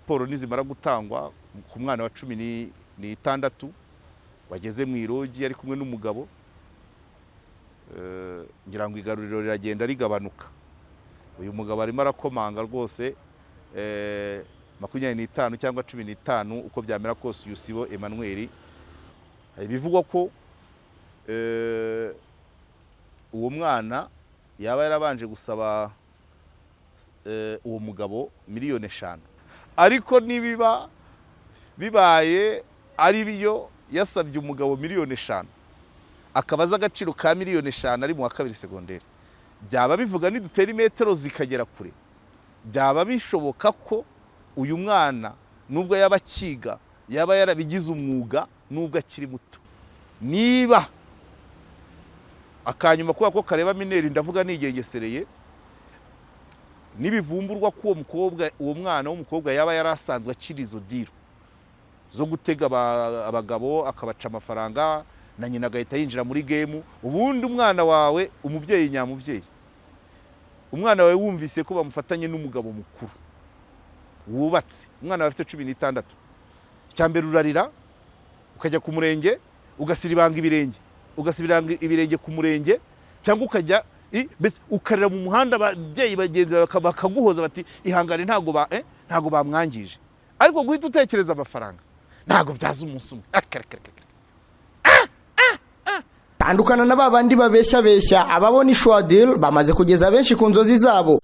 Raporo nizimara gutangwa ku mwana wa 16 wageze mu irogi ari kumwe n'umugabo, ngira ngo igaruriro riragenda rigabanuka. Uyu mugabo arimo arakomanga rwose, 25 cyangwa 15, uko byamera kose. Uyu Sibo Emmanuel, bivugwa ko uwo mwana yaba yarabanje gusaba uwo mugabo miliyoni 5. Ariko nibiba bibaye ari byo, yasabye umugabo miliyoni 5, akaba azi agaciro ka miliyoni 5 ari mu wa kabiri segonderi, byaba bivuga nidutera imetero zikagera kure, byaba bishoboka ko uyu mwana, nubwo yaba akiga, yaba yarabigize umwuga nubwo akiri muto. Niba akanyuma, kubera ko kareba mineur, ndavuga nigengesereye, nibivumburwa ko uwo mukobwa, uwo mwana w'umukobwa yaba yari asanzwe akiri izo deal zo gutega abagabo akabaca amafaranga, na nyina agahita yinjira muri game. Ubundi umwana wawe, umubyeyi nyamubyeyi, umwana wawe wumvise ko bamufatanye n'umugabo mukuru wubatse, umwana wawe afite 16, icya mbere urarira, ukajya ku murenge, ugasiribanga ibirenge, ugasibiranga ibirenge ku murenge, cyangwa ukajya mbese ukarira mu muhanda, ababyeyi bagenzi bawe bakaguhoza bati: "Ihangane, ntago bamwangije." Ariko guhita utekereza amafaranga ntago byaza umunsi umwe. Akareka. Tandukana na ba bandi babeshya beshya. Ababona Ishwadil bamaze kugeza benshi ku nzozi zabo.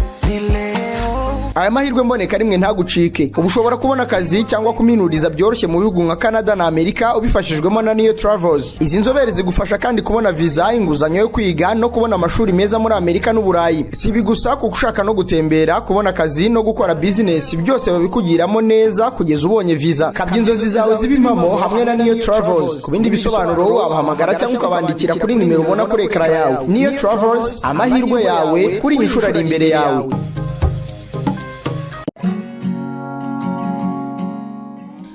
Aya mahirwe mboneka rimwe ntagucike. Ubu ushobora kubona akazi cyangwa kuminuriza byoroshye mu bihugu nka Canada na Amerika ubifashijwemo na Niyo Travels. Izi nzobere zigufasha kandi kubona viza, inguzanyo yo kwiga no kubona amashuri meza muri Amerika n'Uburayi. Si ibi gusa, kuko ushaka no gutembera, kubona akazi no gukora bizinesi, byose babikugiramo neza kugeza ubonye viza. Kabya inzozi zawe ziba impamo hamwe na Niyo Travels. Ku bindi bisobanuro wabahamagara cyangwa ukabandikira kuri nimero ubona kuri écran yawe. Niyo Travels, amahirwe yawe kuri iyi nshuro ari imbere yawe.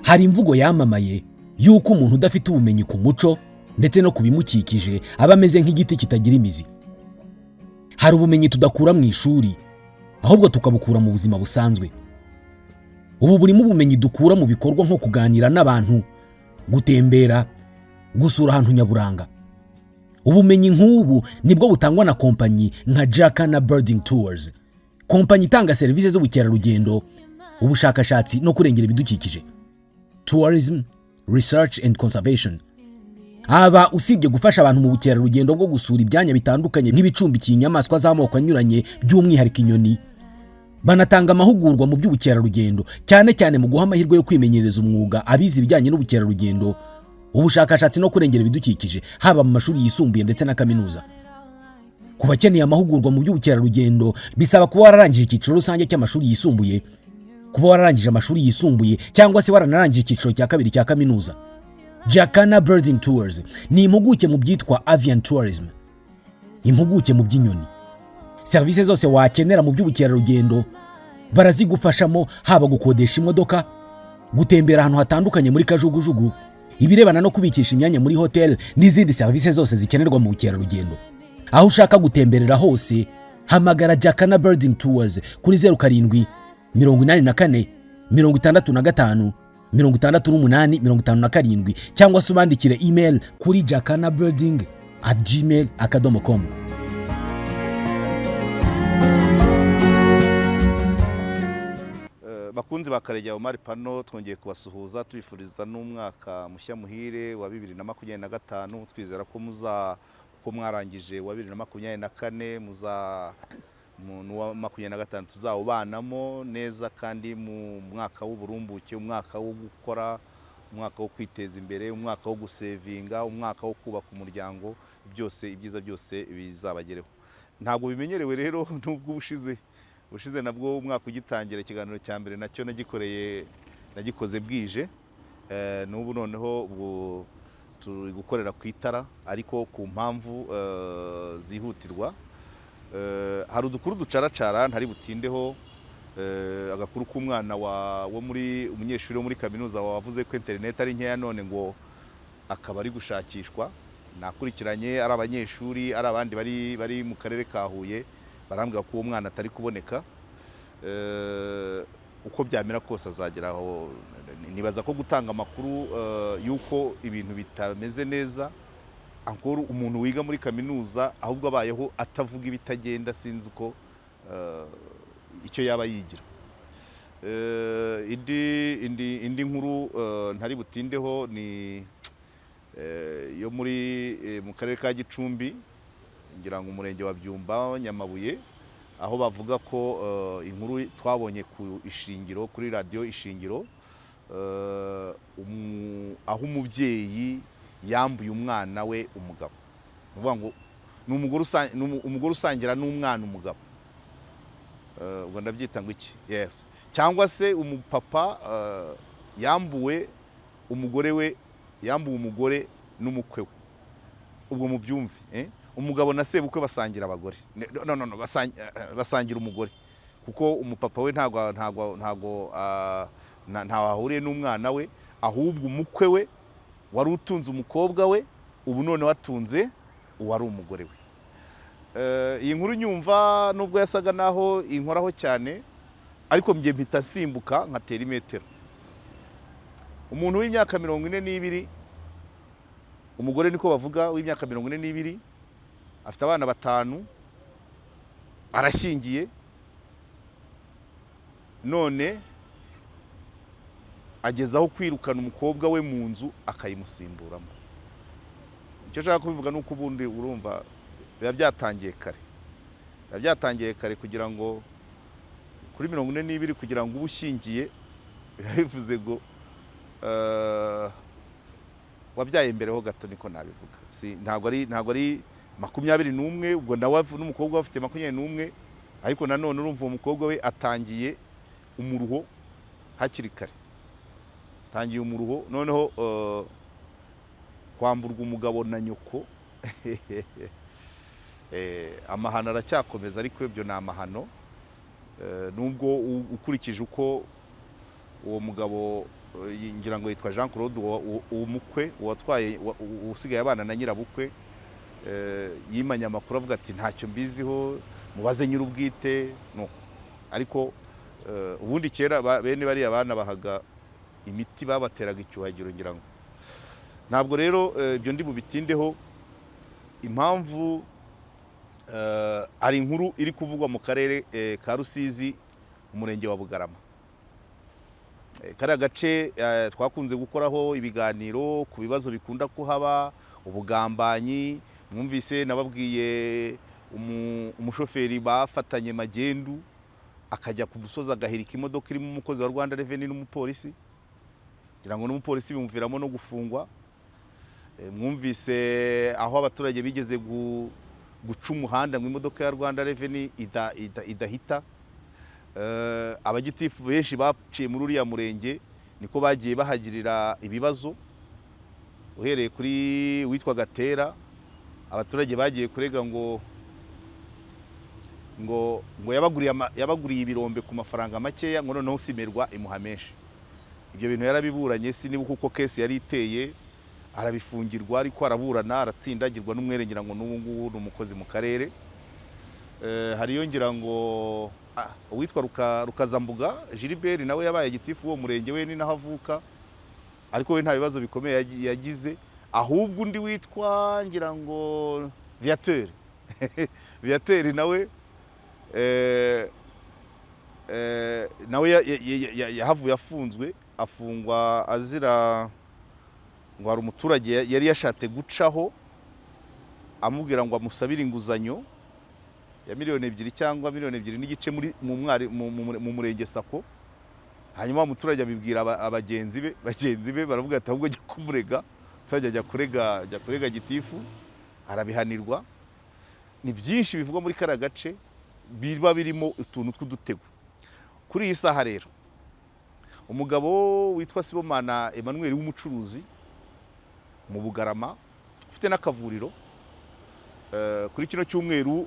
Hari imvugo yamamaye y'uko umuntu udafite ubumenyi ku muco ndetse no ku bimukikije aba ameze nk'igiti kitagira imizi. Hari ubumenyi tudakura mu ishuri, ahubwo tukabukura mu buzima busanzwe. Ubu burimo ubumenyi dukura mu bikorwa nko kuganira n'abantu, gutembera, gusura ahantu nyaburanga. Ubumenyi nk'ubu nibwo butangwa na kompanyi nka Jacana Birding Tours, kompanyi itanga serivisi z'ubukerarugendo, ubushakashatsi no kurengera ibidukikije, tourism, research and conservation. Aba usibye gufasha abantu mu bukerarugendo bwo gusura ibyanya bitandukanye nk'ibicumbikiye inyamaswa z'amoko anyuranye, by'umwihariko inyoni, banatanga amahugurwa mu by'ubukerarugendo, cyane cyane mu guha amahirwe yo kwimenyereza umwuga abize ibijyanye n'ubukerarugendo, ubushakashatsi no kurengera ibidukikije, haba mu mashuri yisumbuye ndetse na kaminuza. Ku bakeneye amahugurwa mu by'ubukerarugendo, bisaba kuba wararangije icyiciro rusange cy'amashuri yisumbuye, kuba wararangije amashuri yisumbuye, cyangwa se waranarangije icyiciro cya kabiri cya kaminuza. Jacana Birding Tours ni impuguke mu byitwa avian tourism, impuguke mu by'inyoni. Serivisi zose wakenera mu by'ubukerarugendo barazigufashamo, haba gukodesha imodoka, gutembera ahantu hatandukanye muri kajugujugu, ibirebana no kubikisha imyanya muri hoteli n'izindi serivisi zose zikenerwa mu bukerarugendo. Aho ushaka gutemberera hose, hamagara Jacana Birding Tours kuri 0784 65 68 57, cyangwa se ubandikire email kuri jacanabirding@gmail.com. Bakunzi ba Karegeya Omar Pano, twongeye kubasuhuza, tubifuriza n'umwaka mushya muhire wa 2025. Twizera ko muza ko mwarangije wa 2024, muza mu wa 25 tuzawubanamo neza, kandi mu mwaka w'uburumbuke, umwaka wo gukora, umwaka wo kwiteza imbere, umwaka wo gusevinga, umwaka wo kubaka umuryango. Byose, ibyiza byose bizabagereho. Ntabwo bimenyerewe rero, nubwo ubushize nabwo umwaka ugitangira, ikiganiro cya mbere nacyo nagikoreye, nagikoze bwije. N'ubu noneho ubu turi gukorera ku itara, ariko ku mpamvu zihutirwa. Hari udukuru ducaracara ntari butindeho. Agakuru k'umwana wo muri umunyeshuri wo muri kaminuza wavuze ko interineti ari nkeya, none ngo akaba ari gushakishwa. Nakurikiranye, ari abanyeshuri, ari abandi bari mu karere ka Huye, barambwira ko uwo mwana atari kuboneka. Uko byamera kose azageraho. Nibaza ko gutanga amakuru y'uko ibintu bitameze neza, ankuru umuntu wiga muri kaminuza ahubwo abayeho atavuga ibitagenda, sinzi uko icyo yaba yigira. Indi nkuru ntari butindeho ni yo muri mu karere ka Gicumbi, ngira ngo umurenge wa Byumba, Nyamabuye, aho bavuga ko inkuru twabonye ku Ishingiro, kuri radiyo Ishingiro, aho umubyeyi yambuye umwana we umugabo. Ni ukuvuga ngo ni umugore usangira n'umwana umugabo. Ubwo ndabyita ngo iki? Yes, cyangwa se umupapa yambuwe umugore we, yambuwe umugore n'umukwe we. Ubwo mubyumve, eh? Umugabo na sebukwe basangira abagore. No, no, no, basangira umugore, kuko umupapa we ntago ntaho ahuriye n'umwana we, ahubwo umukwe we wari utunze umukobwa we, ubu noneho atunze uwari umugore we. Iyi nkuru nyumva, nubwo yasaga naho inkoraho cyane, ariko njye mpita nsimbuka nkatera imetero. Umuntu w'imyaka 42, umugore niko bavuga, w'imyaka 42, afite abana batanu, arashyingiye, none ageze aho kwirukana umukobwa we mu nzu akayimusimburamo. Icyo nshaka kubivuga ni uko ubundi urumva biba byatangiye kare, biba byatangiye kare. Kugira ngo kuri 42, kugira ngo ube ushyingiye, biba bivuze ngo wabyaye mbere ho gato, niko nabivuga. Si ntabwo ari 21, ubwo nawe n'umukobwa we afite 21, ariko nanone urumva uwo mukobwa we atangiye umuruho hakiri kare, atangiye umuruho. Noneho kwamburwa umugabo na nyoko, amahano aracyakomeza, ariko ibyo ni amahano. Nubwo ukurikije uko uwo mugabo, ngira ngo yitwa Jean Claude, uwo mukwe uwatwaye usigaye abana na nyirabukwe, yimanye amakuru avuga ati: "Ntacyo mbiziho, mubaze nyir'ubwite." No ariko ubundi kera bene bariya bana bahaga imiti, babateraga icyuhagiro, ngira ngo. Ntabwo rero ibyo ndi bubitindeho. Impamvu hari inkuru iri kuvugwa mu karere ka Rusizi, umurenge wa Bugarama. Kariya gace twakunze gukoraho ibiganiro ku bibazo bikunda kuhaba, ubugambanyi. Mwumvise nababwiye umushoferi bafatanye magendu, akajya ku musozi agahirika imodoka irimo umukozi wa Rwanda Revenue n'umupolisi, ngira ngo n'umupolisi bimuviramo no gufungwa. Mwumvise aho abaturage bigeze guca umuhanda ngo imodoka ya Rwanda Revenue idahita. Abagitifu benshi baciye muri uriya murenge niko bagiye bahagirira ibibazo, uhereye kuri witwa Gatera. Abaturage bagiye kurega ngo yabaguriye ibirombe ku mafaranga makeya, ngo noneho Cimerwa imuha menshi. Ibyo bintu yarabiburanye, sinibuka uko case yari iteye, arabifungirwa, ariko araburana aratsinda, agirwa n'umwere. Ngira ngo n'ubu ngubu ni umukozi mu karere. Hariyo ngira ngo uwitwa Rukazambuga Gilbert, nawe yabaye gitifu w'uwo murenge, we ni naho avuka, ariko we nta bibazo bikomeye yagize. Ahubwo undi witwa ngira ngo Viateur, Viateur nawe nawe yahavuye afunzwe, afungwa azira ngo hari umuturage yari yashatse gucaho amubwira ngo amusabire inguzanyo ya miliyoni 2 cyangwa miliyoni 2.5 muri mu mwari mu murenge SACCO. Hanyuma wa muturage abibwira abagenzi be, bagenzi be baravuga ati: "Ahubwo jya kumurega." Umuturage ajya kurega gitifu, arabihanirwa. Ni byinshi bivugwa muri kariya gace biba birimo utuntu tw'udutego. Kuri iyi saha rero, umugabo witwa Sibomana Emmanuel w'umucuruzi mu Bugarama, ufite n'akavuriro, kuri kino cyumweru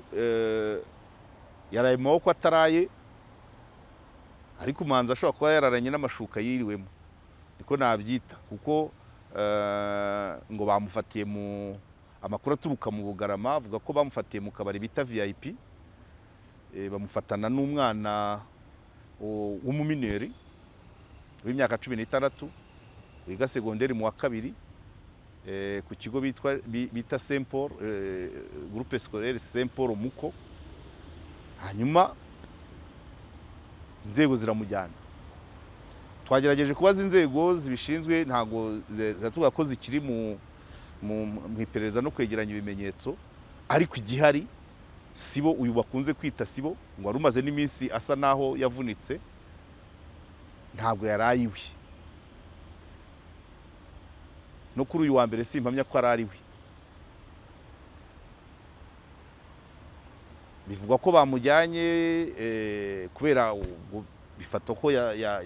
yaraye mu maboko ataraye, ariko umuhanzi ashobora kuba yararanye n'amashuka yiriwemo, niko nabyita, kuko ngo bamufatiye mu amakuru aturuka mu Bugarama avuga ko bamufatiye mu kabari bita VIP, bamufatana n'umwana. w'umumineri w'imyaka 16 wiga segonderi mu wa kabiri ku kigo bita Saint Paul, groupe scolaire Saint Paul Muko. Hanyuma inzego ziramujyana. Twagerageje kubaza inzego zibishinzwe, ntabwo ziratubwira ko zikiri mu iperereza no kwegeranya ibimenyetso. Ariko igihari, Sibo, uyu bakunze kwita Sibo, ngo wari umaze n'iminsi asa naho yavunitse, ntabwo yari ayiwe. No kuri uyu wa mbere simpamya ko ari ariwe. Bivugwa ko bamujyanye kubera ubwo bifatwa ko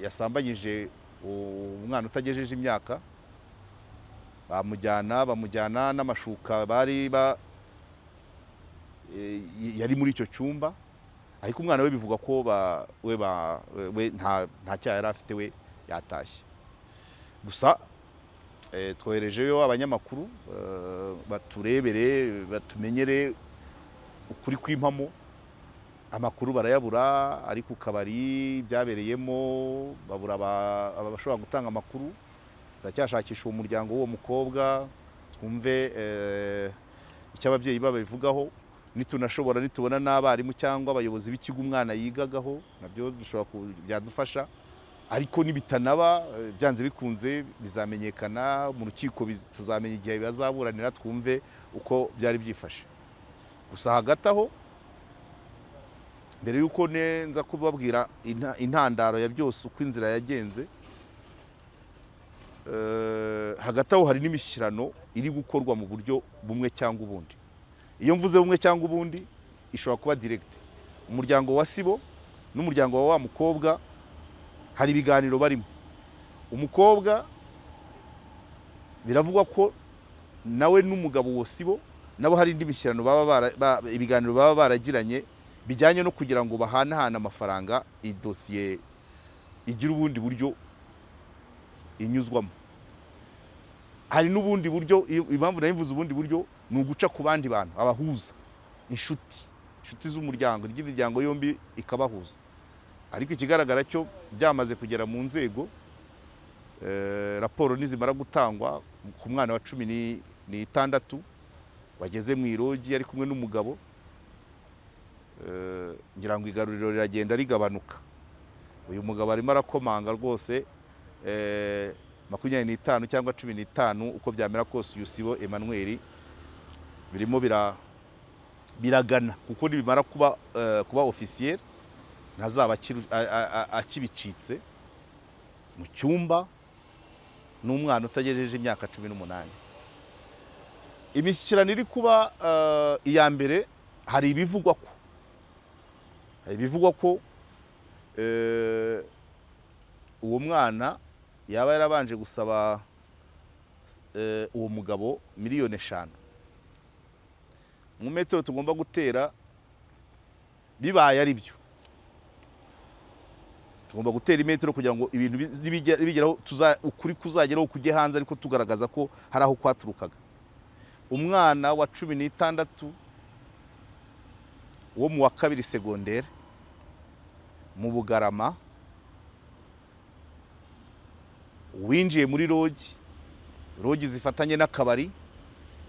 yasambanyije umwana utagejeje imyaka. Bamujyana n'amashuka bari ba yari muri icyo cyumba. Ariko umwana we bivugwa ko we nta cyaha yari afite, we yatashye. Gusa twoherejeyo abanyamakuru baturebere, batumenyere ukuri kw'impamo. Amakuru barayabura, ari ku kabari byabereyemo babura abashobora gutanga amakuru. Turacyashakisha uwo muryango w'uwo mukobwa, twumve icyo ababyeyi babivugaho. Nitunashobora, nitubona n'abarimu cyangwa abayobozi b'ikigo umwana yigagaho, nabyo dushobora byadufasha. Ariko nibitanaba, byanze bikunze bizamenyekana mu rukiko, tuzamenya igihe bazaburanira, twumve uko byari byifashe. Gusa hagati aho, mbere y'uko nza kubabwira intandaro ya byose, uko inzira yagenze, hagati aho hari n'imishyikirano iri gukorwa mu buryo bumwe cyangwa ubundi. Iyo mvuze bumwe cyangwa ubundi, ishobora kuba direct. Umuryango wa Sibo n'umuryango wa wa mukobwa hari ibiganiro barimo. Umukobwa biravugwa ko nawe n'umugabo wa Sibo nabo hari indi mishyikirano baba ibiganiro baba baragiranye bijyanye no kugira ngo bahanahane amafaranga, iyi dosiye igira ubundi buryo inyuzwamo. Hari n'ubundi buryo. Impamvu nari mvuze ubundi buryo ni uguca ku bandi bantu, abahuza, inshuti z'umuryango, ry'imiryango yombi ikabahuza. Ariko ikigaragara cyo, byamaze kugera mu nzego. Raporo nizimara gutangwa ku mwana wa 16 wageze mu irogi ari kumwe n'umugabo, ngira ngo igaruriro riragenda rigabanuka. Uyu mugabo arimo arakomanga rwose, 25 cyangwa 15, uko byamera kose uyu Sibo Emmanuel birimo biragana, kuko nibimara kuba officiel ntazaba akibicitse mu cyumba n'umwana utagejeje imyaka 18. Imishyikirano iri kuba, iya mbere, hari ibivugwa ko uwo mwana yaba yarabanje gusaba uwo mugabo miliyoni 5. Mu metero tugomba gutera, bibaye ari byo, tugomba gutera imetero kugira ngo ibintu nibigeraho ukuri kuzageraho kujye hanze, ariko tugaragaza ko hari aho kwaturukaga. Umwana wa 16 wo mu wa kabiri segondere mu Bugarama winjiye muri lodge, lodge zifatanye n'akabari,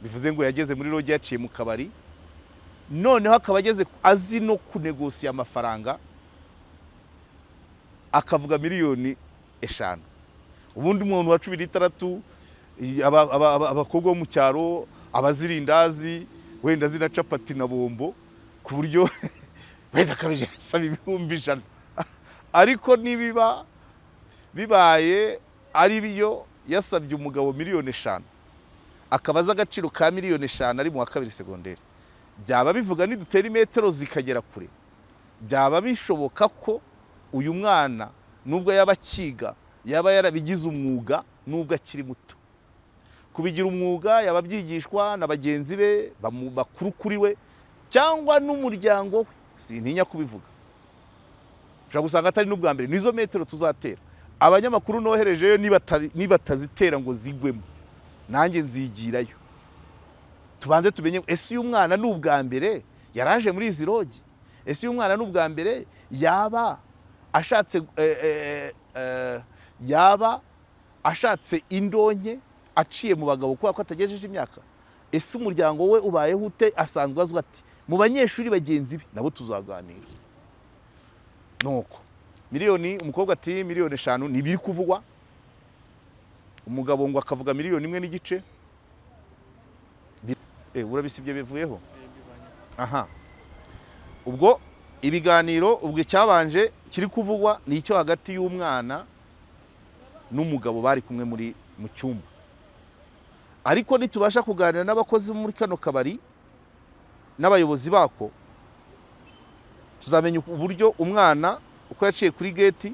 bivuze ngo yageze muri lodge yaciye mu kabari, noneho akaba ageze azi no kunegosiya amafaranga, akavuga miliyoni 5. Ubundi umuntu wa 16, abakobwa bo mu cyaro abazirindazi, wenda zina capati na bombo, ku buryo wenda akabije asaba 100,000. Ariko nibiba bibaye ari byo, yasabye umugabo miliyoni 5, akaba azi agaciro ka miliyoni 5 ari mu wa kabiri segonderi, byaba bivuga, nidutera imetero zikagera kure, byaba bishoboka ko uyu mwana, nubwo yaba akiga, yaba yarabigize umwuga nubwo akiri muto. Kubigira umwuga, yaba abyigishwa na bagenzi be bakuru kuri we cyangwa n'umuryango we. Sintinya kubivuga, ushobora gusanga atari n'ubwa mbere. Nizo metero tuzatera. Abanyamakuru noherejeyo nibatazitera ngo zigwemo, nanjye nzigirayo, tubanze tumenye: ese uyu mwana ni ubwa mbere yaraje muri izi lodge? Ese uyu mwana ni ubwa mbere yaba Ashatse yaba ashatse indonke aciye mu bagabo kubera ko atagejeje imyaka? Ese umuryango we ubayeho ute? Asanzwe azwi ati mu banyeshuri bagenzi be? Nabo tuzaganira. Nuko miliyoni, umukobwa ati 5 miliyoni ni ibiri kuvugwa, umugabo ngo akavuga 1.5 miliyoni. Urabisibye, bivuyeho. Aha ubwo ibiganiro, ubwo icyabanje kiri kuvugwa ni icyo hagati y'umwana n'umugabo bari kumwe muri mu cyumba. Ariko nitubasha kuganira n'abakozi bo muri kano kabari n'abayobozi bako, tuzamenya uburyo umwana uko yaciye kuri gate,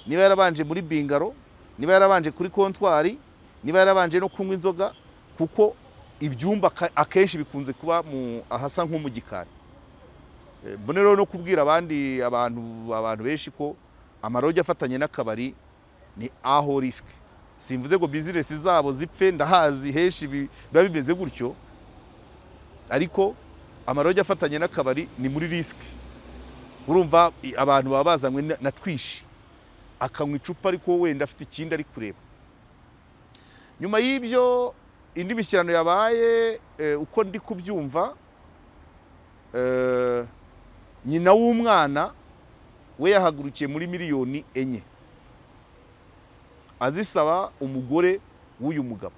niba yarabanje muri bungalow, niba yarabanje kuri comptoir, niba yarabanje no kunywa inzoga, kuko ibyumba akenshi bikunze kuba mu ahasa nko mu gikari. Mbone rero no kubwira abandi abantu benshi ko amalodge afatanye n'akabari ni aho risque. Simvuze ngo business zabo zipfe, ndahazi henshi biba bimeze gutyo, ariko amalodge afatanye n'akabari ni muri risque. Urumva abantu baba bazanywe na twishi, akanywa icupa ariko wenda afite ikindi ari kureba. Nyuma y'ibyo, indi mishyikirano yabaye, uko ndi kubyumva, nyina w'umwana we yahagurukiye muri 4 miliyoni azisaba umugore w'uyu mugabo.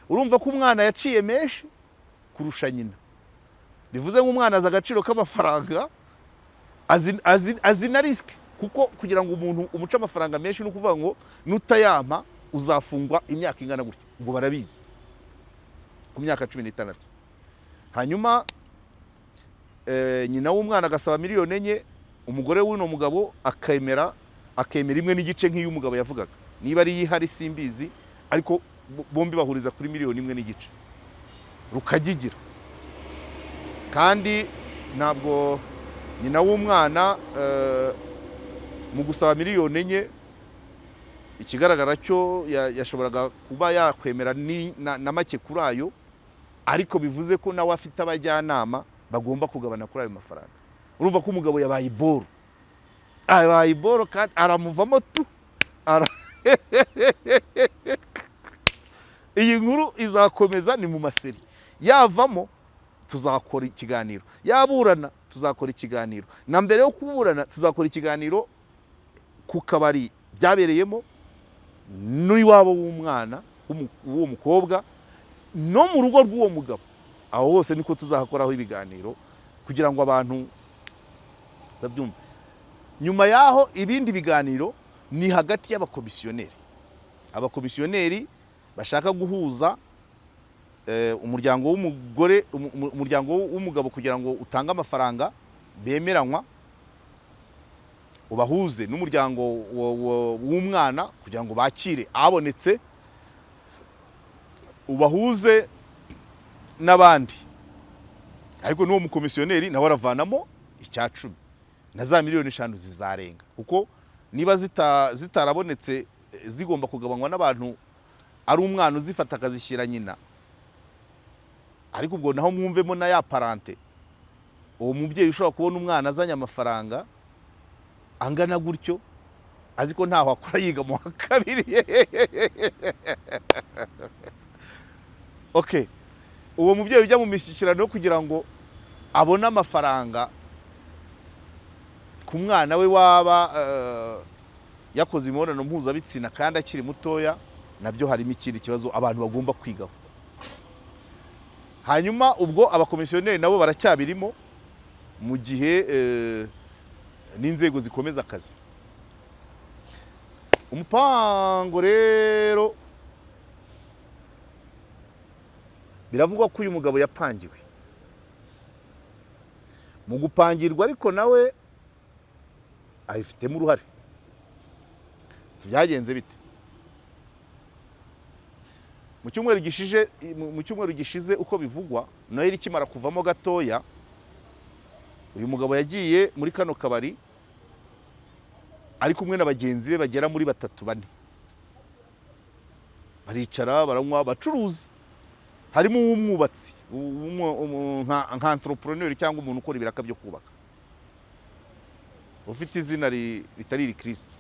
Urumva ko umwana yaciye menshi kurusha nyina, bivuze ngo umwana azi agaciro k'amafaranga, azi na risque, kuko kugira ngo umuntu umuce amafaranga menshi ni ukuvuga ngo nutayampa uzafungwa imyaka ingana gutya. Ubwo barabizi ku myaka 16. Hanyuma nyina w'umwana agasaba 4 miliyoni, umugore w'uno mugabo akemera 1.5 nk'iy'umugabo yavugaga. Niba ari yihari simbizi, ariko bombi bahuriza kuri 1.5 miliyoni rukagigira. Kandi ntabwo nyina w'umwana mu gusaba 4 miliyoni, ikigaragara cyo yashoboraga kuba yakwemera na make kuri ayo, ariko bivuze ko nawe afite abajyanama bagomba kugabana kuri ayo mafaranga. Urumva ko umugabo yabaye iboro, abaye iboro kandi aramuvamo tu. Iyi nkuru izakomeza, ni mu maséries. Yavamo tuzakora ikiganiro, yaburana tuzakora ikiganiro, na mbere yo kuburana tuzakora ikiganiro ku kabari byabereyemo n'iwabo w'umwana w'uwo mukobwa no mu rugo rw'uwo mugabo. Aho hose niko tuzahakoraho ibiganiro kugira ngo abantu babyumve. Nyuma y'aho, ibindi biganiro ni hagati y'abakomisiyoneri, abakomisiyoneri bashaka guhuza umuryango w'umugore, umuryango w'umugabo kugira ngo utange amafaranga bemeranywa, ubahuze n'umuryango w'umwana kugira ngo bakire abonetse, ubahuze n'abandi. Ariko n'uwo mukomisiyoneri nawe aravanamo icya cumi, na za 5 miliyoni zizarenga, kuko niba zitarabonetse zigomba kugabanywa n'abantu, ari umwana uzifata akazishyira nyina. Ariko ubwo naho mwumvemo na ya parenté, uwo mubyeyi ushobora kubona umwana azanye amafaranga angana gutyo, azi ko ntaho akora, yiga mu wa kabiri. Okay, uwo mubyeyi ujya mu mishyikirano kugira ngo abone amafaranga ku mwana we waba yakoze imibonano mpuzabitsina kandi akiri mutoya, nabyo harimo ikindi kibazo abantu bagomba kwigaho. Hanyuma ubwo abakomisiyoneri nabo baracyabirimo mu gihe n'inzego zikomeza akazi. Umupango rero, biravugwa ko uyu mugabo yapangiwe. Mu gupangirwa ariko nawe abifitemo uruhare. Byagenze bite? Mu cyumweru gishize, uko bivugwa, Noheli ikimara kuvamo gatoya, uyu mugabo yagiye muri kano kabari ari kumwe na bagenzi be bagera muri batatu, bane, baricara baranywa. Bacuruzi harimo uw'umwubatsi, nka entrepreneur cyangwa umuntu ukora ibiraka byo kubaka. Ufite izina ritari irikristo.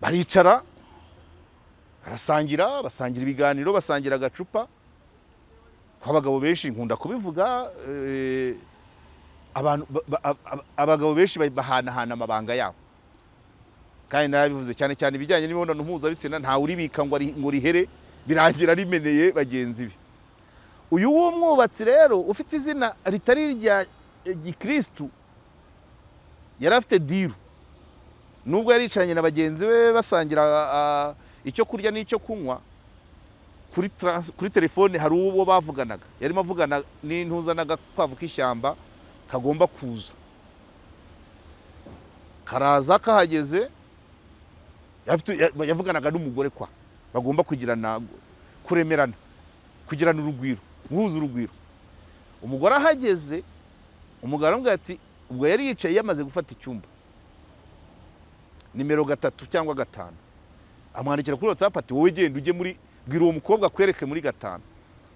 Baricara, barasangira, basangira ibiganiro, basangira agacupa. Ko abagabo benshi, nkunda kubivuga, abantu abagabo benshi bahanahana amabanga yabo, kandi narabivuze cyane cyane ibijyanye n'imibonano mpuzabitsina, ntawe uribika ngo rihere, birangira rimeneye bagenzi be. Uyu w'umwubatsi rero ufite izina ritari irya gikristu yari afite deal. Nubwo yaricaranye na bagenzi be basangira icyo kurya n'icyo kunywa, kuri telefone hari uwo bavuganaga, yarimo avugana n'intuza n'agakwavu k'ishyamba kagomba kuza. Karaza, kahageze yavuganaga n'umugore kwa bagomba kugirana, kuremerana, kugirana urugwiro, guhuza urugwiro. Umugore ahageze, umugabo aramubwira ati, ubwo yari yicaye yamaze gufata icyumba nimero 3 cyangwa 5, amwandikira kuri WhatsApp ati: "Wowe genda ujye muri, bwira uwo mukobwa akwereke muri 5."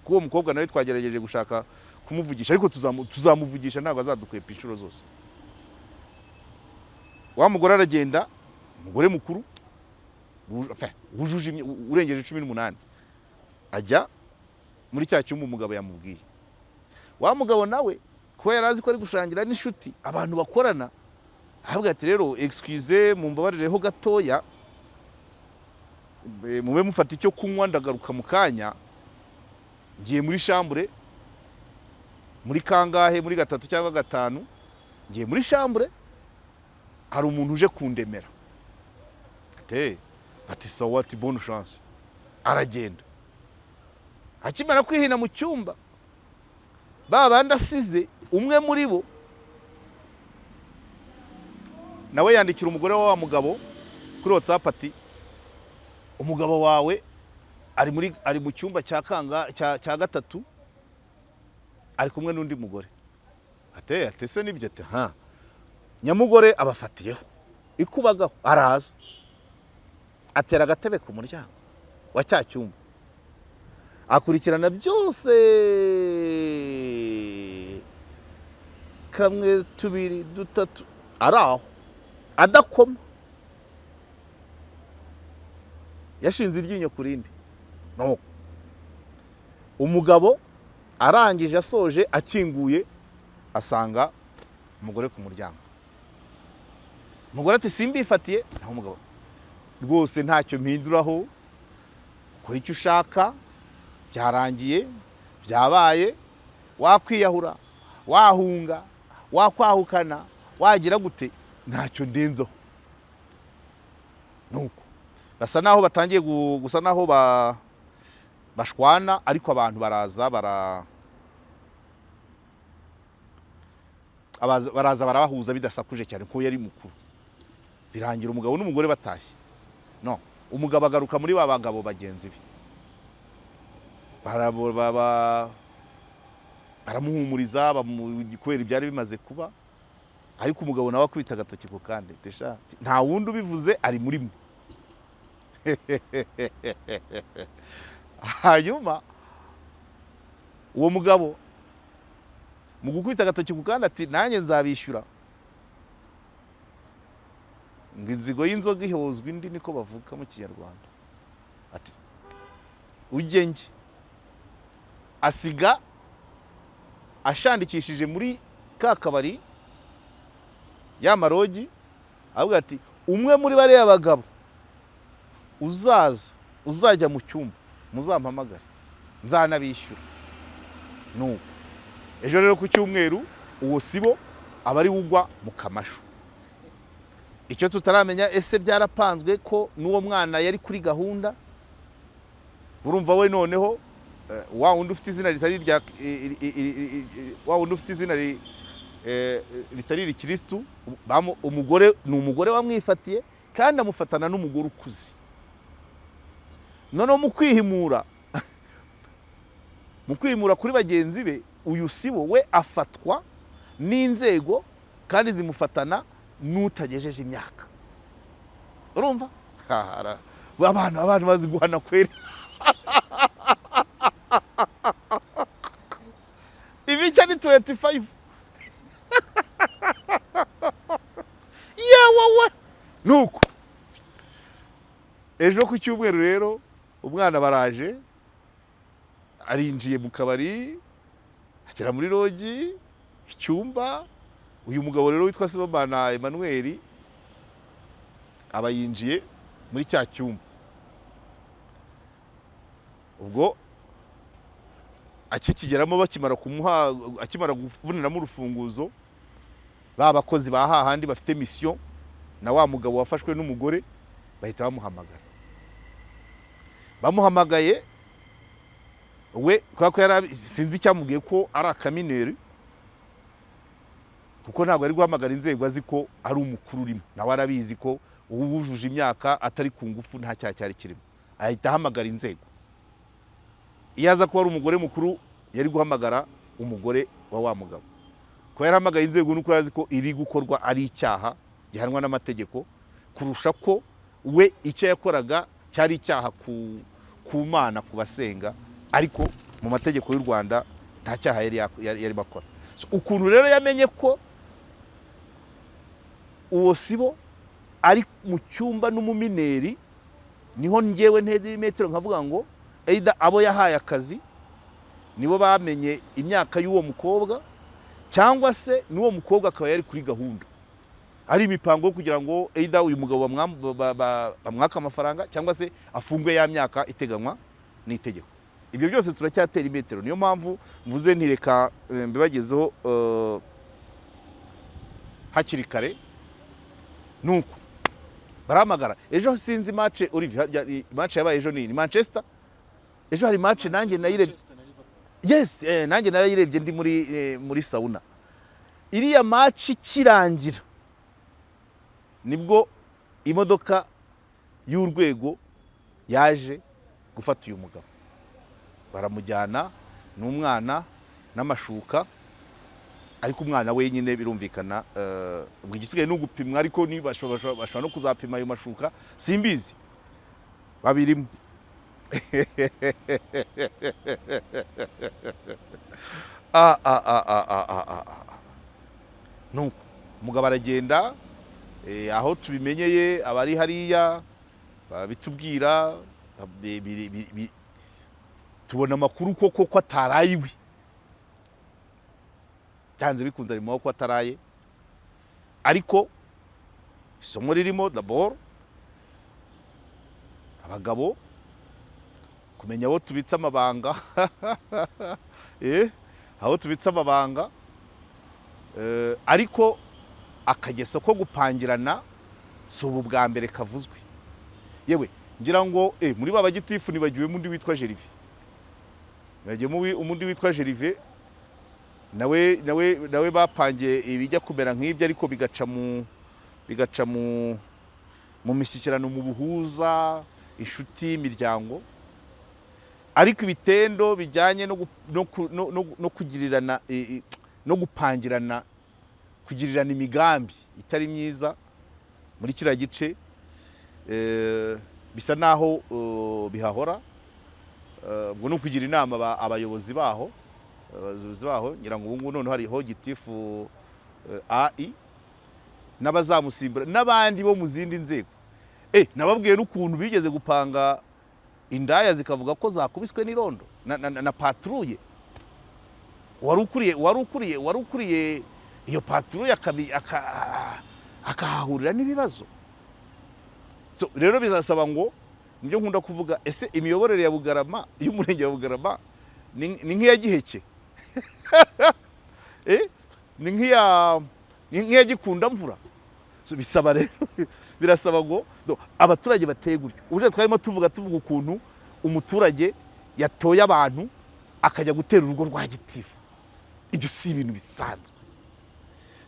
Kuko uwo mukobwa nawe twagerageje gushaka kumuvugisha, ariko tuzamuvugisha, ntabwo azadukwepa inshuro zose. Wa mugore aragenda, umugore mukuru enfin, wujuje urengeje 18, ajya muri cya cyumba umugabo yamubwiye. Wa mugabo nawe, kuko yari azi ko ari gushangira n'inshuti, abantu bakorana, ahabwa ati: "Rero excuse, mumbabarireho gatoya, mube mufata icyo kunywa, ndagaruka mu kanya, ngiye muri chambre muri kangahe, muri 3 cyangwa 5, ngiye muri chambre, hari umuntu uje kundemera." Ate ati: "Sawa." Ati: "Bonne chance." Aragenda. Akimara kwihina mu cyumba, ba bandi asize, umwe muri bo nawe yandikira umugore wa wa mugabo kuri WhatsApp ati: "Umugabo wawe ari mu cyumba cya kanga cya 3, ari kumwe n'undi mugore." Ate ate: "Se nibyo?" Ati: "Ha." Nyamugore abafatiyeho ikubagaho, araza atera agatebe ku muryango wa cya cyumba, akurikirana byose, kamwe, tubiri, dutatu, ari aho adakoma, yashinze iryinyo ku rindi. No umugabo arangije, asoje, akinguye, asanga umugore ku muryango. Umugore ati: "Simbifatiye." Naho umugabo rwose ntacyo mpinduraho, ukora icyo ushaka, byarangiye, byabaye, wakwiyahura, wahunga, wakwahukana, wagira gute, ntacyo ndenzaho. Nuko basa naho batangiye gusa naho bashwana, ariko abantu baraza baraza barabahuza bidasakuje cyane, kuko yari mukuru. Birangira umugabo n'umugore batashye. No umugabo agaruka muri ba bagabo bagenzi be, baramuhumuriza kubera ibyari bimaze kuba. Ariko umugabo nawe akubita agatoki ku kandi ati: "Sha, nta wundi ubivuze, ari muri mwe." Hanyuma uwo mugabo mu gukubita agatoki ku kandi ati: "Nanjye nzabishyura." Ngo inzigo y'inzoga ihozwa indi, niko bavuga mu Kinyarwanda. Ati: "Ujye njye." Asiga ashandikishije muri ka kabari ya marogi, avuga ati: "Umwe muri bariya bagabo uzaza, uzajya mu cyumba, muzampamagare, nzanabishyura." Nuko ejo rero ku cyumweru, uwo sibo aba ari ugwa mu kamashu. Icyo tutaramenya, ese byarapanzwe ko n'uwo mwana yari kuri gahunda? Urumva we noneho wa wundi ufite izina ritari irya wa wundi ufite izina ritari irikirisitu, umugore ni umugore wamwifatiye, kandi amufatana n'umugore ukuze. Noneho mu kwihimura kuri bagenzi be, uyu sibo we afatwa n'inzego, kandi zimufatana n'utagejeje imyaka. Urumva abantu bazi guhana kweri. Ibi Icyo ni 25. Yewe, nuko ejo ku cyumweru rero umwana baraje, arinjiye mu kabari, agera muri lodge icyumba. Uyu mugabo rero witwa Sibomana Emmanuel aba yinjiye muri cya cyumba. Ubwo akikigeramo, bakimara kumuha, akimara kuvuniramo urufunguzo, ba bakozi ba hahandi bafite mission na wa mugabo wafashwe n'umugore bahita bamuhamagara. Bamuhamagaye, we kubera ko yari, sinzi icyamubwiye ko ari akamineur, kuko ntabwo ari guhamagara inzego azi ko ari umukuru urimo, nawe arabizi ko uwujuje imyaka atari ku ngufu nta cyaha cyari kirimo. Ahita ahamagara inzego. Iyo aza kuba ari umugore mukuru, yari guhamagara umugore wa wa mugabo. Kuba yarahamagaye inzego nuko yari azi ko iri gukorwa ari icyaha gihanwa n'amategeko, kurusha ko we icyo yakoraga cyari icyaha ku Mana, ku basenga, ariko mu mategeko y'u Rwanda nta cyaha yari akora. So, ukuntu rero yamenye ko uwo Sibo ari mu cyumba n'umumineur, niho ngewe nteze metero nkavuga ngo either abo yahaye akazi nibo bamenye imyaka y'uwo mukobwa, cyangwa se n'uwo mukobwa akaba yari kuri gahunda, ari imipango yo kugira ngo either uyu mugabo bamwake amafaranga, cyangwa se afungwe ya myaka iteganywa n'itegeko. Ibyo byose turacyatera imetero. Niyo mpamvu mvuze ntireka mbibagezeho hakiri kare. Nuko barahamagara ejo, sinzi match Olivier, match yabaye ejo ni Manchester. Ejo hari match, nanjye nayirebye. Yes, nanjye narayirebye ndi muri sauna. Iriya match ikirangira nibwo imodoka y'urwego yaje gufata uyu mugabo, baramujyana n'umwana n'amashuka, ariko umwana wenyine birumvikana. Ubwo igisigaye ni ugupimwa, ariko ni bashobora no kuzapima ayo mashuka, simbizi babirimo. Ah, ah, ah, ah, ah, ah, ah, ah. Nuko umugabo aragenda. Aho tubimenyeye, abari hariya babitubwira, tubona amakuru koko ko ataraye iwe. Byanze bikunze ari mu maboko ataraye. Ariko isomo ririmo, d'abord abagabo kumenya aho tubitse amabanga, aho tubitse amabanga. Ariko akageso ko gupangirana si ubu bwa mbere kavuzwe. Yewe, ngira ngo muri ba bagitifu nibagiwemo undi witwa Gervais, nibagiwemo undi witwa Gervais, nawe bapangiye ibijya kumera nk'ibyo, ariko bigaca mu mishyikirano, mu buhuza, inshuti, imiryango. Ariko ibitendo bijyanye no gu- no ku- no- no- no kugirirana, no gupangirana, kugirirana imigambi itari myiza muri kiriya gice, bisa naho bihahora. Ubwo ni ukugira inama abayobozi baho. Ngira ngo ubu ngubu noneho hariho gitifu AI n'abazamusimbura n'abandi bo mu zindi nzego. Nababwiye n'ukuntu bigeze gupanga indaya zikavuga ko zakubiswe n'irondo na patrouille. Wari ukuriye iyo patrouille akahahurira n'ibibazo. So, rero bizasaba ngo, nibyo nkunda kuvuga, ese imiyoborere ya Bugarama, y'umurenge wa Bugarama, ni nk'iya Giheke? Ni nk'iya Gikundamvura? So, bisaba rero, birasaba ngo abaturage bateye gutyo. Ubushize twarimo tuvuga ukuntu umuturage yatoye abantu akajya gutera urugo rwa gitifu. Ibyo si ibintu bisanzwe.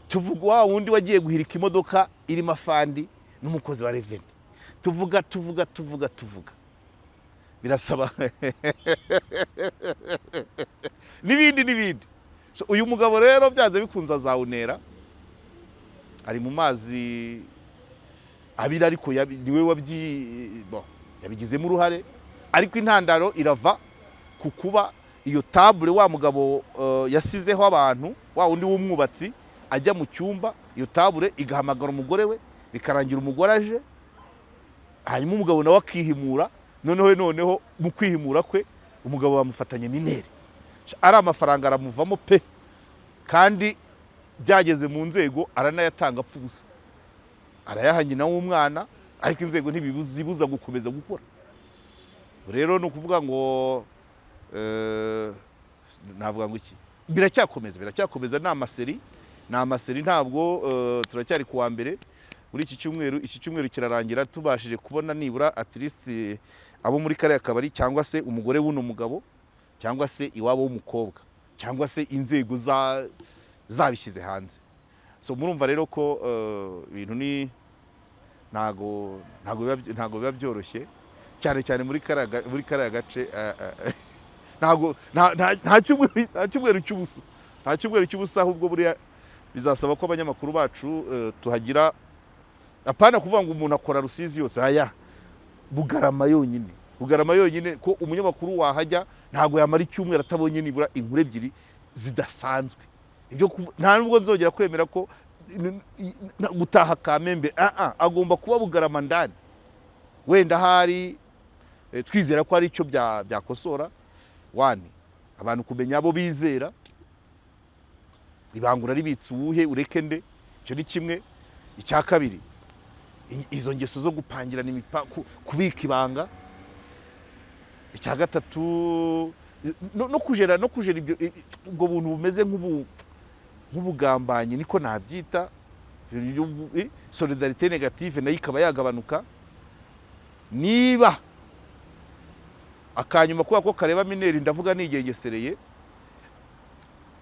Tuvuga wa wundi wagiye guhirika imodoka irimo afandi n'umukozi wa revenue. Tuvuga, tuvuga, tuvuga, tuvuga, birasaba n'ibindi n'ibindi. So, uyu mugabo rero byanze bikunze azawunera, ari mu mazi abira, ariko niwe wabyi, bon, yabigizemo uruhare, ariko intandaro irava ku kuba Iyo table wa mugabo yasizeho abantu, wa wundi w'umwubatsi ajya mu cyumba, iyo table igahamagara umugore we, bikarangira umugore aje, hanyuma umugabo nawe akihimura. Noneho mu kwihimura kwe umugabo bamufatanye mineure, ari amafaranga aramuvamo pe. Kandi byageze mu nzego, aranayatanga apfa ubusa, arayaha nyina w'umwana, ariko inzego ntibizibuza gukomeza gukora. Rero ni ukuvuga ngo navuga ngo iki, biracyakomeza, biracyakomeza. Ni amaseri, ni amaseri. Ntabwo turacyari kuwa mbere muri iki cyumweru. Iki cyumweru kirarangira tubashije kubona nibura at least abo muri kariya kabari, cyangwa se umugore w'uno mugabo, cyangwa se iwabo w'umukobwa, cyangwa se inzego zabishyize hanze. So murumva rero ko ibintu ni ntago biba byoroshye, cyane cyane muri kariya gace. Ntago nta cyumweru cy'ubusa, nta cyumweru cy'ubusa. Ahubwo buriya bizasaba ko abanyamakuru bacu tuhagira, apana kuvuga ngo umuntu akora Rusizi yose, aya Bugarama yonyine, Bugarama yonyine, ko umunyamakuru wahajya ntabwo yamara icyumweru atabonye nibura inkuru ebyiri zidasanzwe. Ibyo nta nubwo nzongera kwemera ko gutaha Kamembe, agomba kuba Bugarama ndani. Wenda hari twizera ko hari icyo byakosora wani abantu kumenya abo bizera, ibangura ribitse uwuhe, ureke nde. Icyo ni kimwe. Icya kabiri, izo ngeso zo gupangirana kubika ibanga. Icya gatatu, no kujera ibyo ubwo buntu bumeze nk'ubugambanyi, niko nabyita, solidarité négative, nayo ikaba yagabanuka. Niba akanyuma, kubera ko kareba mineure, ndavuga nigengesereye,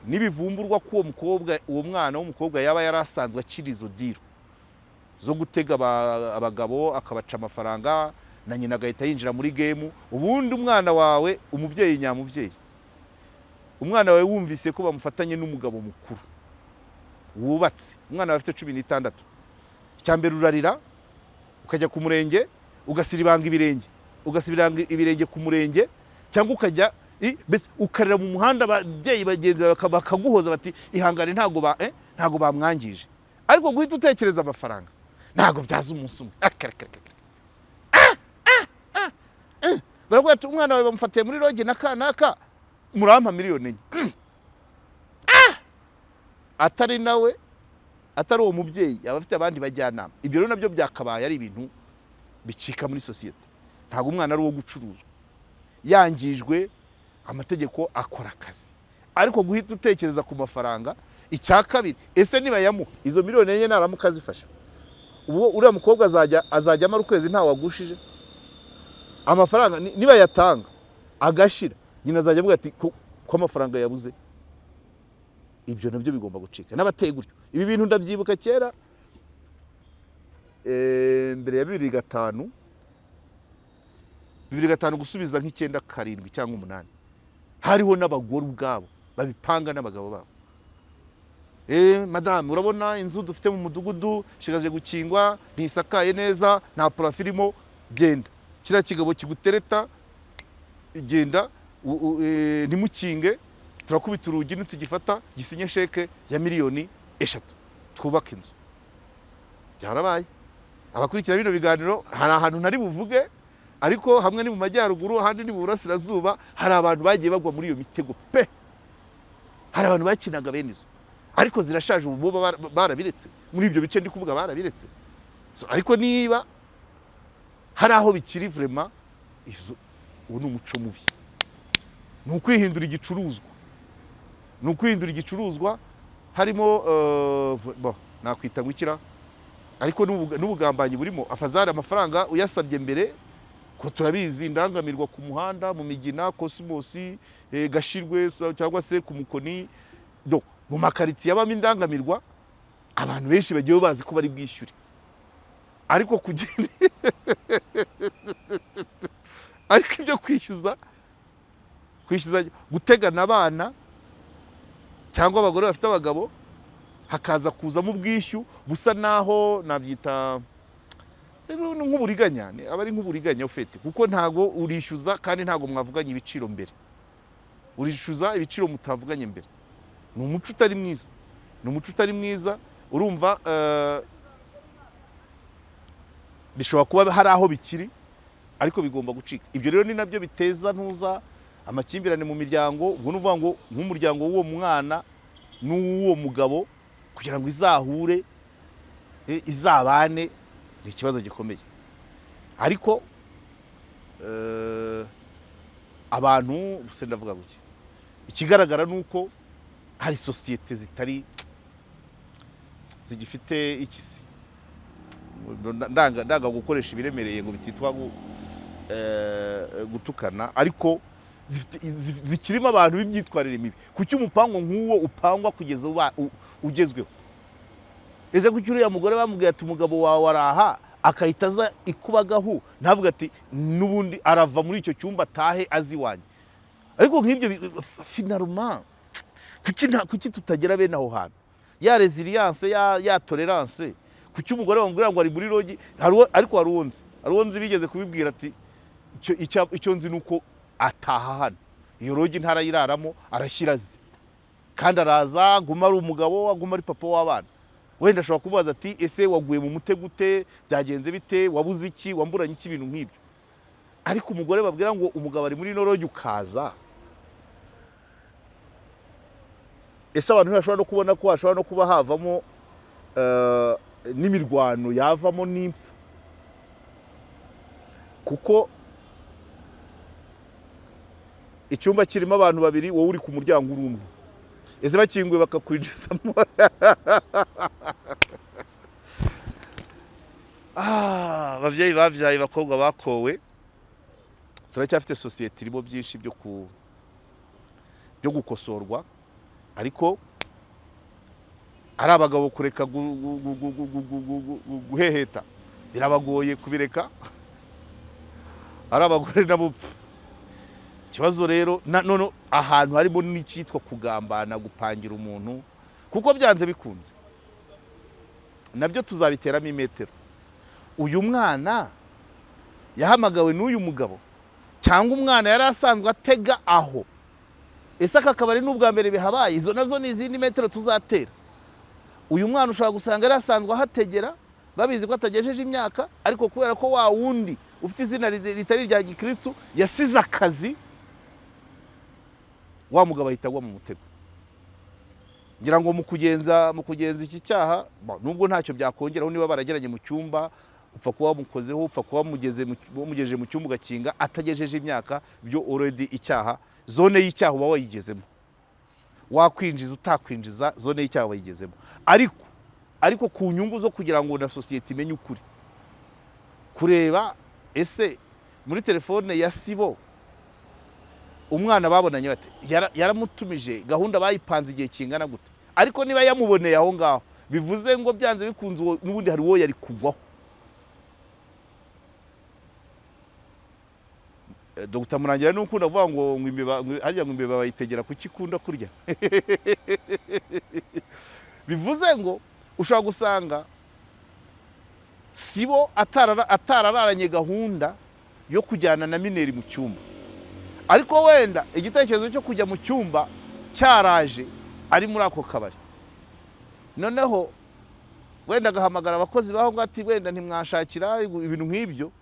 nibivumburwa ko uwo mukobwa, uwo mwana w'umukobwa yaba yari asanzwe akiri izo deal zo gutega abagabo akabaca amafaranga, na nyina agahita yinjira muri game. Ubundi umwana wawe, umubyeyi nyamubyeyi, umwana wawe wumvise ko bamufatanye n'umugabo mukuru wubatse, umwana wawe afite 16, icya mbere urarira, ukajya ku murenge ugasiribanga ibirenge, ugasibiranga ibirenge ku murenge, cyangwa ukajya mbese ukarira mu muhanda, ababyeyi bagenzi bawe bakaguhoza bati: "Ihangane, ntago bamwangije." Ariko guhita utekereza amafaranga ntago byaza umunsi umwe. Akareka. Baravuga ati: "Umwana wawe bamufatiye muri lodge na kanaka, murampa miliyoni 4." Atari nawe, atari uwo mubyeyi, aba afite abandi bajyanama. Ibyo rero nabyo byakabaye ari ibintu bicika muri sosiyete. Ntabwo umwana ari uwo gucuruzwa. Yangijwe, amategeko akora akazi, ariko guhita utekereza ku mafaranga. Icya kabiri, ese nibayamuha izo miliyoni 4, naramuka azifasha, ubu uriya mukobwa azajya amara ukwezi ntawe wagushije amafaranga? Nibayatanga agashira, nyina azajya avuga ati ko amafaranga yabuze. Ibyo nabyo bigomba gucika n'abateye gutyo. Ibi bintu ndabyibuka kera, mbere ya 2005, 2005 gusubiza nk'icyenda karindwi cyangwa umunani, hariho n'abagore ubwabo babipanga n'abagabo babo. "Madamu, urabona inzu dufite mu mudugudu ishigaje gukingwa, ntisakaye neza, nta plafond irimo. Genda, kiriya kigabo kigutereta, genda ntimukinge, turakubita urugi nitugifata, gisinye chèque ya miliyoni 3, twubake inzu." Byarabaye. Abakurikira bino biganiro, hari ahantu ntari buvuge, ariko hamwe ni mu majyaruguru, ahandi ni mu burasirazuba, hari abantu bagiye bagwa muri iyo mitego pe. Hari abantu bakinaga bene izo, ariko zirashaje ubu, bo barabiretse. Muri ibyo bice ndi kuvuga barabiretse. So, ariko niba hari aho bikiri, vraiment izo, uwo ni umuco mubi, ni ukwihindura igicuruzwa, ni ukwihindura igicuruzwa. Harimo bon, nakwita ngo ikira, ariko n'ubugambanyi burimo. Afazari amafaranga uyasabye mbere, ko turabizi, indangamirwa ku muhanda mu Migina, Kosimosi, Gashirwe cyangwa se ku Mukoni, do mu makaritsiye abamo indangamirwa, abantu benshi bagiye bazi ko bari bwishyure, ariko kugenda, ariko ibyo kwishyuza, gutegana abana cyangwa abagore bafite abagabo, hakaza kuzamo ubwishyu busa naho nabyita ni nk'uburiganya, aba ari nk'uburiganya ufite, kuko ntago urishyuza kandi ntago mwavuganye ibiciro mbere. Urishyuza ibiciro mutavuganye mbere. Ni umuco utari mwiza, ni umuco utari mwiza. Urumva, bishobora kuba hari aho bikiri, ariko bigomba gucika. Ibyo rero ni nabyo biteza ntuza amakimbirane mu miryango. Ubwo ni ukuvuga ngo nk'umuryango w'uwo mwana n'uw'uwo mugabo, kugira ngo izahure, izabane, ni ikibazo gikomeye. Ariko abantu se, ndavuga gutya, ikigaragara ni uko hari sosiyete zitari zigifite ikisi, ndanga gukoresha ibiremereye ngo bititwa gutukana, ariko zikirimo abantu b'imyitwarire mibi. Kuki umupango nk'uwo upangwa kugeza ugezweho? Ese kuki uriya mugore bamubwiye ati umugabo wawe araha, akahita aza ikubagahu, ntavuga ati n'ubundi arava muri icyo cyumba atahe azi iwanjye? Ariko nk'ibyo finalement, kuki tutagera bene aho hantu ya résilience, ya tolérance? Kuki umugore bamubwira ngo ari muri lodge? Ariko hari uwo nzi bigeze kubibwira ati icyo nzi ni uko ataha hano, iyo lodge ntarayiraramo, arashyira azi, kandi araza aguma ari umugabo, aguma ari papa w'abana. Wenda ashobora kumubaza ati ese waguye mu mutego ute? Byagenze bite? Wabuze iki? Wamburanye iki? Ibintu nk'ibyo. Ariko umugore babwira ngo umugabo ari muri ino lodge, ukaza, ese abantu ntibashobora no kubona ko hashobora no kuba havamo n'imirwano, yavamo n'impfu? Kuko icyumba kirimo abantu babiri, wowe uri ku muryango uri umwe, ese bakinguye bakakwinjizamo? Ah, ababyeyi babyaye abakobwa bakowe, turacyafite sosiyete irimo byinshi byo gukosorwa. Ariko ari abagabo kureka guheheta birabagoye kubireka, ari abagore nabo pf. Ikibazo rero none ahantu harimo n'icyitwa kugambana, gupangira umuntu, kuko byanze bikunze nabyo tuzabiteramo imetero. Uyu mwana yahamagawe n'uyu mugabo, cyangwa umwana yari asanzwe atega aho? Ese aka kabari ni ubwa mbere bihabaye? Izo nazo ni izindi metero tuzatera. Uyu mwana ushobora gusanga yari asanzwe ahategera, babizi ko atagejeje imyaka, ariko kubera ko wa wundi ufite izina ritari irya gikristu yasize akazi, wa mugabo ahita agwa mu mutego. Ngira ngo mu kugenza iki cyaha, nubwo ntacyo byakongeraho, niba barageranye mu cyumba, upfa kuba wamukozeho, upfa kuba wamugejeje mu cyumba ugakinga atagejeje imyaka, byo already icyaha, zone y'icyaha uba wayigezemo. Wakwinjiza, utakwinjiza, zone y'icyaha wayigezemo. Ariko ku nyungu zo kugira ngo na sosiyete imenye ukuri, kureba ese muri telefone ya Sibo umwana babonanye bate? Yaramutumije? Gahunda bayipanze igihe kingana gute? Ariko niba yamuboneye aho ngaho, bivuze ngo byanze bikunze n'ubundi hari uwo yari kugwaho. Dr Murangira ni ukunda kuvuga ngo imbeba, harya ngo imbeba bayitegera kuki ikunda kurya. Bivuze ngo ushobora gusanga Sibo atarararanye gahunda yo kujyana na mineur mu cyumba, ariko wenda igitekerezo cyo kujya mu cyumba cyaraje ari muri ako kabari. Noneho wenda agahamagara abakozi baho ngo ati wenda ntimwashakira ibintu nk'ibyo,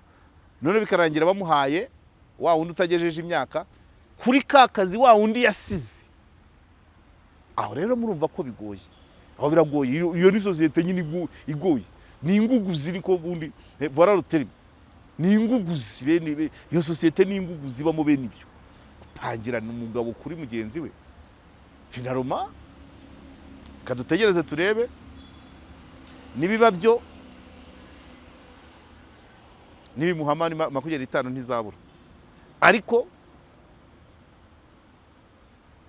none bikarangira bamuhaye wa wundi utagejeje imyaka kuri ka kazi wa wundi yasize. Aho rero murumva ko bigoye, aho biragoye. Iyo ni sosiyete nyine igoye, ni inguguzi, niko bundi, voilà le terme, ni inguguzi. Bene iyo sosiyete ni inguguzi ibamo bene ibyo gupangirana umugabo kuri mugenzi we. Finalement, kadutegereze turebe nibiba byo nibimuhama ni 25 ntizabura, ariko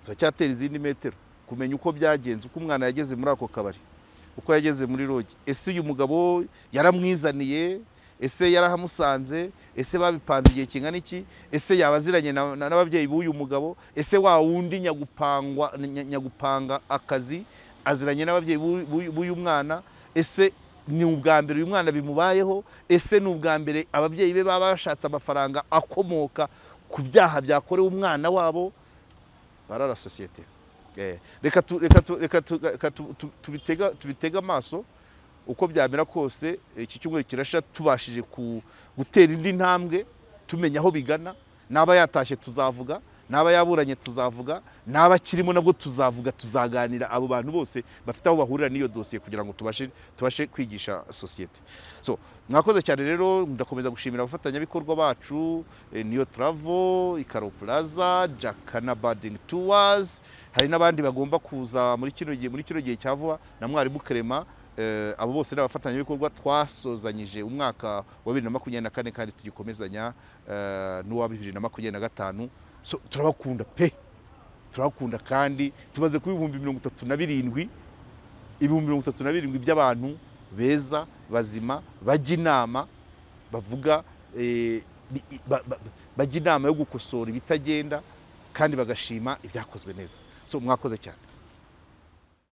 turacyatera izindi metero kumenya uko byagenze, uko umwana yageze muri ako kabari, uko yageze muri lodge. Ese uyu mugabo yaramwizaniye? Ese yarahamusanze? Ese babipanze igihe kingana iki? Ese yaba aziranye n'ababyeyi b'uyu mugabo? Ese wa wundi nyagupanga akazi aziranye n'ababyeyi b'uyu mwana? Ese ni ubwa mbere uyu mwana bimubayeho? Ese ni ubwa mbere ababyeyi be baba bashatse amafaranga akomoka ku byaha byakorewe umwana wabo? Barara sosiyete. Reka tubitege amaso uko byamera kose. Iki cyumweru kirasha tubashije gutera indi ntambwe, tumenya aho bigana. Naba yatashye tuzavuga, naba yaburanye tuzavuga, naba akirimo nabwo tuzavuga, tuzaganira abo bantu bose bafite aho bahurira n'iyo dosiye kugira ngo tubashe kwigisha sosiyete. So mwakoze cyane rero. Ndakomeza gushimira abafatanyabikorwa bacu, Niyo Travel, Ikaro Plaza, Jakana Birding Tours. Hari n'abandi bagomba kuza muri kino gihe cya vuba, na mwarimu Clement. Abo bose ni abafatanyabikorwa twasozanyije umwaka wa 2024 kandi tugikomezanya n'uwa 2025. So turabakunda pe, turabakunda, kandi tumaze kuba 37,000, 37,000 by'abantu beza, bazima, bajya inama, bavuga, bajya inama yo gukosora ibitagenda kandi bagashima ibyakozwe neza. So mwakoze cyane.